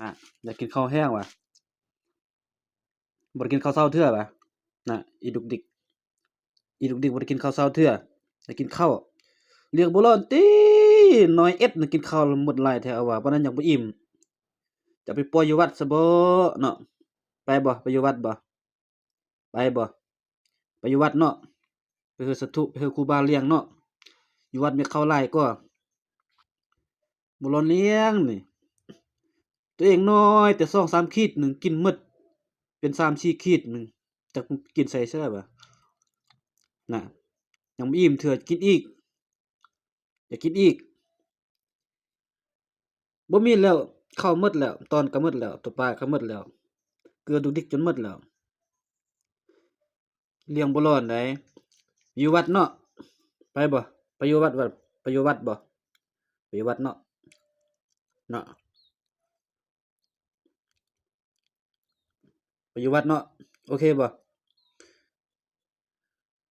ນະ ຢາກກິນເຂົ້າແຮງຫວາ ບໍ່ໄດ້ກິນເຂົ້າເຊົ້າເທື່ອຫວາ ນະ ອີດຸກດິກ ອີດຸກດິກ ບໍ່ໄດ້ກິນເຂົ້າເຊົ້າເທື່ອ ຢາກກິນເຂົ້າ ລ້ຽງບໍ່ຫຼອນຕິ ໜ້ອຍເອັດນະ ກິນເຂົ້າແລ້ວໝົດຫຼາຍແທ້ຫວາ ປານນັ້ນຍັງບໍ່ອີ່ມ ຈະໄປປ່ອຍຢູ່ວັດຊະບໍເນາະ ໄປບໍ່ ໄປຢູ່ວັດບໍ່ ໄປບໍ່ ໄປຢູ່ວັດເນາະ ໄປເຮີສາທຸ ໄປເຮີຄູບາລ້ຽງເນາະ ຢູ່ວັດມີເຂົ້າຫຼາຍກວ່າ ບໍ່ຫຼອນລ້ຽງນີ້ ຕົວເອງນ້ອຍແຕ່ສອງສາມຂີດໜຶ່ງ ກິນໝົດເປັນສາມສີ່ຂີດໜຶ່ງ ຈັກກິນໃສ່ຊະໄດ້ຫວາ ນະ ຍັງບໍ່ອີ່ມເທື່ອ ກິນອີກ ຢາກກິນອີກ ບໍ່ມີແລ້ວ ເຂົ້າໝົດແລ້ວ ຕອນກໍໝົດແລ້ວ ຕົວປາກໍໝົດແລ້ວ ເກືອດຸກດິກຈົນໝົດແລ້ວ ລ້ຽງບໍ່ຫຼອນໃດ ຢູ່ວັດເນາະ ໄປບໍ່ ໄປຢູ່ວັດ ໄປຢູ່ວັດບໍ່ ໄປຢູ່ວັດເນາະ ເນາະ ໄປຢູ່ວັດເນາະ ໂອເຄບໍ່